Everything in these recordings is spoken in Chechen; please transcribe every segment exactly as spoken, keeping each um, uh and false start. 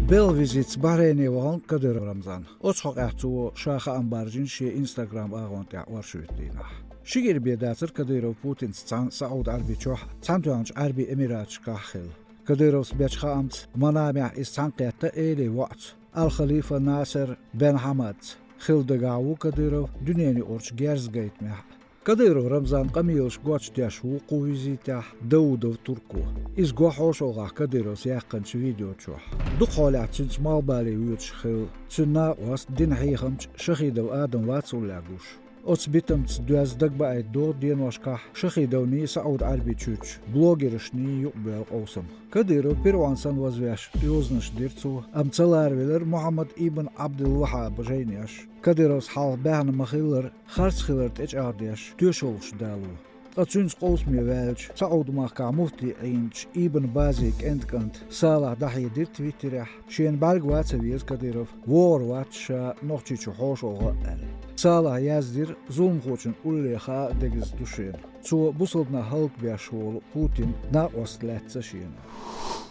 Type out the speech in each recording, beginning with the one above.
Белгьа визитца Бахрейне вахана Кадыров Рамзан. Оцу хьокъехь цо ша хаам баржийна шен Instagram агӀон тӀехь оршотан дийнахь. Ши кӀира бен дацара Кадыров Путинца цхьаьна СаӀуд Ӏаьрбийчохь, Цхьаьнатоьхначу Ӏаьрбийн Эмираташкахь хилла. Кадыровс бечу хаамца, Манамехь иза цхьаьнакхетта элин воӀца, Ал-Халифа Насер бен Хьамадца. Хилла дагахь ву Кадыров дуьненаюкъарчу герз гайтамехь. Кадыров Рамзан къамелаш гочдеш ву кху визитехь Даудов Турко. Иза го хьошалгӀахь Кадыровс яьккхинчу видео чохь. Дукха хьолехь цуьнца малхбале воьдуш хилла цуьнан накъост, динан хьехамча Шахидов Адам вац уллехь гуш. Оцу битамца доьзна дагабаийта догӀу деношкахь Шахидовний СаӀуд Ӏаьрбийчуьрчу блогерашний юкъабоьлла къовсам. Кадыров пиргӀон санна вазвеш йозанаш дира цо, амма ца ларавелира Мухьаммад ибн Ӏабдул-Ваххьаба жайнеш. Кадыровс хьалха баьхна ма-хиллара, харц хилар тӀечӀагӀдеш, тоьшаллаш дало. Ткъа цуьнца къовсаме ваьлча, СаӀуд-махкахь муфти Ӏийначу Ибн Базин кӀентан кӀанта Салахь дӀахьедира Твиттерехь, шена бӀаьрг ван ца веза Кадыров, вогӀур вац ша Нохчийчу хьошалгӀа аьлла. Салахьа яздира, зуламхочун улле хаа дегаза ду шена. Цо бусалба нах хӀаллакбеш волу Путин накъост лаьцна шена.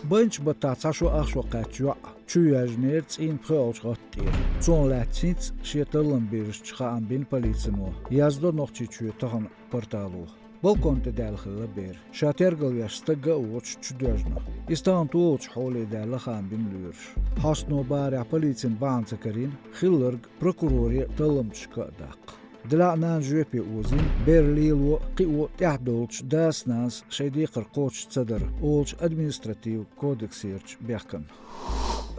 Байначу баттахь цхьа шо ах шо кхаьчна йоӀ чу йоьжнера цӀийнан пхоьалгӀачу гӀатта тӀера. Цунах лаьцна хӀинца шен талламберзачу хаам бина полицино, яздо Нохчийчоь тахана портало. Балкон тӀе даьлла хилла бер. Ша тергалвеш стаг а воцуш чу доьжна. Иза тахана тохачу хьоле даьлла хаам бина лоьраша. Хьостано бахарехь полицина бахьана ца карийна, хилларг прокуроре а, талламчашка а даккха. Делахь а нана жоьпе озийна, бер лело а, кхио а тӀехь долчу дас-нанас шайн декхар кхочуш ца дара олучу административ кодексерчу бехкана.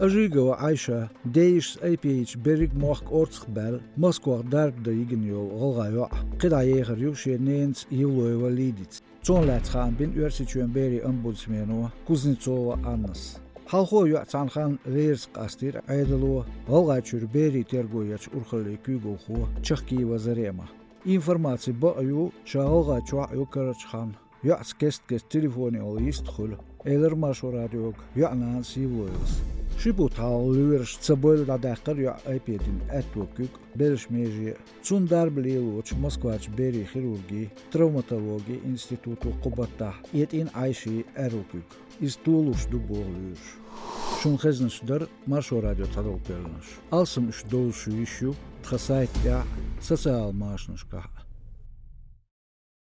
Ажигова Ӏайша, дейишас айпе йича берриг мохк орцах баьлла, Москвахь дарба дан йигина йолу гӀалгӀа йоӀ, кхидӀа ехар ю шен ненаца Евлоева Лидица. Цунах лаьцна хаам бина Оьрсийчоьнан берийн омбудсмено Кузнецова Аннас. Хьалхо йоӀ цхьана ханна верас къастийра Ӏедало, ГӀалгӀайчуьра берийн терго ечу урхаллийн куьйгалхо Чахкиева Зарема. Информаци бакъ ю, ша ГӀалгӀайчохь а ю карарчу ханна. ЙоӀца кест-кеста телефонехула йист хуьлу, элира Маршо радиога йоӀ-нанас Евлоевас. Ши бутт хьалха лоьраш ца бойла дӀадаьккхира йоӀ айпе дина аьтто куьг беллачу меже а. Цунна дарба лелочу Москвачу берийн хирургин, травматологин институто кху баттахь этӀийна Ӏайшин аьрру куьг. Иза толуш ду, боху лоьраша. Шуна хезнарш дара Маршо радион цхьадолу кхаьънаш. Алсам уьш довзуш йиш ю тхан сайта тӀехь а, социал машанашкахь а.